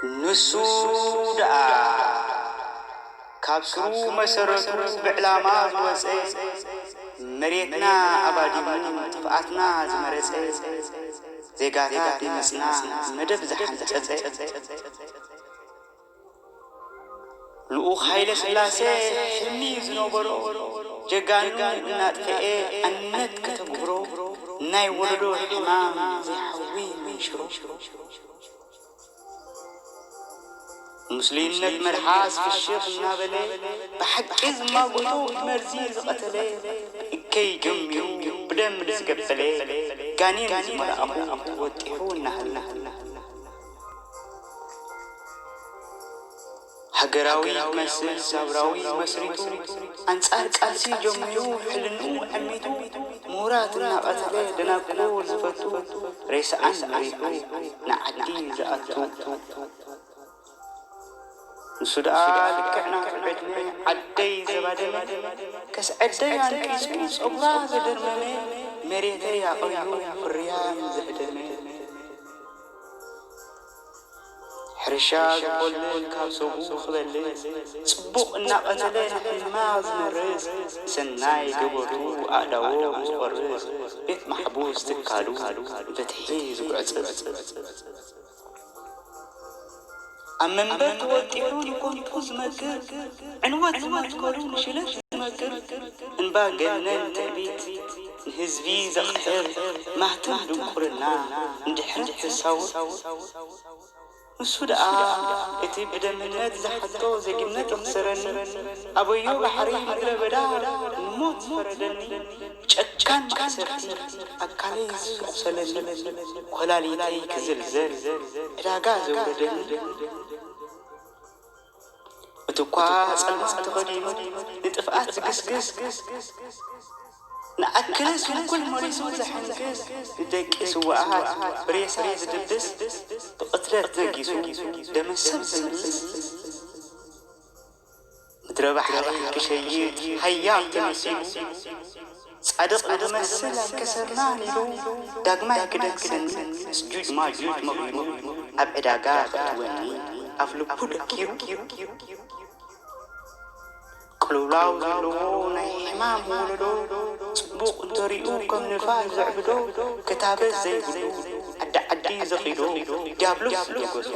ንሱ ደኣ ካብ ስሩ መሰረቱ ብዕላማ ዝወፀ፣ መሬትና ኣባዲሙ ጥፍኣትና ዝመረፀ፣ ዜጋታት ንምፅና መደብ ዝሓንፀፀ፣ ልኡኽ ሃይለ ስላሴ ሕልሚ ዝነበሮ፣ ጀጋኑ እናጥፍኤ ኣንነት ከተግብሮ፣ ናይ ወለዶ ሕማም ዘይሓዊ መንሽሮ። ምስሉይነት መልሓስ ፍሽኽ እናበለ፣ ብሓቂ ዝማጎቶ ብመርዚ ዝቐተለ፣ እከይ ጀሚሩ ብደም ዝገበለ፣ ጋኔን ዝመልኣኹ ወጢሑ እናሃለ። ሃገራዊ መስል ሳብራዊ መስሪቱ፣ ኣንጻር ቃልሲ ጀሚሩ ሕልንኡ ዕሚቱ፣ ምሁራት እናቐተለ ደናቁር ዝፈቱ፣ ሬስኣን መሪሑ ንዓዲ ዝኣቱ። ንሱ ደኣ ልክዕ ናቱ ዕድመ ዓደይ ዘባደመ፣ ከስዐደይ ኣንቂጹ ጸጉራ ዘደርመመ፣ መሬተይ ኣቕርዩ ፍርያም ዘህደመ። ሕርሻ ዝቖልል ካብ ሰብኡ ክበልጽ፣ ጽቡቕ እናቐተለ ንሕማቕ ዝመርጽ፣ ንሰናይ ገበርቱ ኣእዳዎም ዝቖርጽ፣ ቤት ማሕቡስ ትካሉ ንፍትሒ ዝጉዕጽጽ። ኣብ መንበር ተወጢሑ ንኮንቱ ዝመክር፣ ዕንወት ዝመትከሉ ንሽለት ዝመክር፣ እምባ ገነን ትዕቢት ንህዝቢ ዘቕሕር፣ ማህተም ድንቁርና ንድሕረት ዘሳውር። ንሱ ደኣ እቲ ብደምነት ዝሓቶ ዜግነት የኽስረኒ፣ ኣበዮ ባሕሪ ምድረ በዳ ንሞት ዝፈረደኒ፣ ጨካን ማእሰርቲ ኣካለይ ዘቑሰለኒ፣ ኮላሊተይ ክዝልዘል ዕዳጋ ዘውረደኒ። እቲ እኳ ጸልማት ተኸዲኑ ንጥፍኣት ዝግስግስ፣ ንኣክለ ስንኩል መሊሱ ዘሐንክስ፣ ንደቂ ስውኣት ብሬሳ ዝድብስ፣ ብቕትለት ነጊሱ ደመ ሰብ ዝምልስ፣ ምድረ ባሕሪ ክሸይጥ ሃያል ተመሲሉ፣ ጻድቕ ንዝመስል ኣይከሰርናን ኢሉ፣ ዳግማይ ክደግሰኒ ምስ ጁጅ ማጁጅ መቒሉ፣ ኣብ ዕዳጋ ከእትወኒ ኣፍ ልቡ ደኪሩ። ቅልውላው ዘለዎ ናይ ሕማም ወለዶ፣ ጽቡቕ እንተሪኡ ከም ንፋስ ዘዕብዶ፣ ክታበት ዘይብሉ ዓዲ ዓዲ ዘኺዶ፣ ዲያብሎስ ዝደገሶ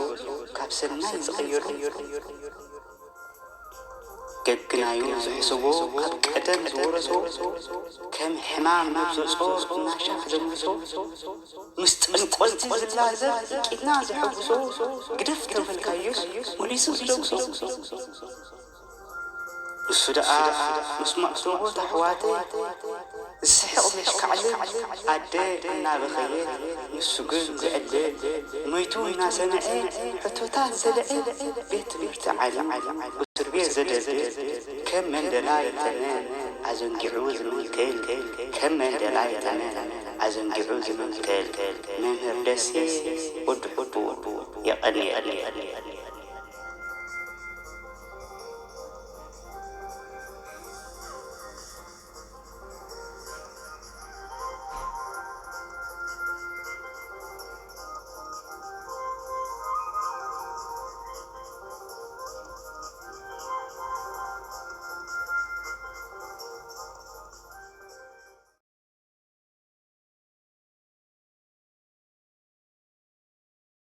ካብ ሰናይ ዝቐየዶ። ገግናዩ ዝሕስቦ ካብ ቀደም ዝወረሶ፣ ከም ሕማም ነብሰጾ እናሻዕ ዘምልሶ፣ ምስ ጠንቆልቲ ዝላዘብ ቂምና ዘሐጉሶ፣ ግደፍ ተበልካዮስ መሊሱ ዝደግሶ። ንሱ ደኣ ምስ መዕሶቦት ኣሕዋተይ ዝስሕቕ ዘሽካዕልል ኣደ እናበኸየት፣ ንሱ ግን ዘዕልል፣ ሞይቱ እናሰምዐ ሕቶታት ዘልዕል፣ ቤት ትምህርቲ ዓሊ እስር ቤት ዘደልድል፣ ከም መንደላይ ተመን ኣዘንጊዑ ዝምንክል፣ ከም መንደላይ ተመን ኣዘንጊዑ ዝምንክል መምህር ደሴ ወዲ ሕቡ የቐንየልና።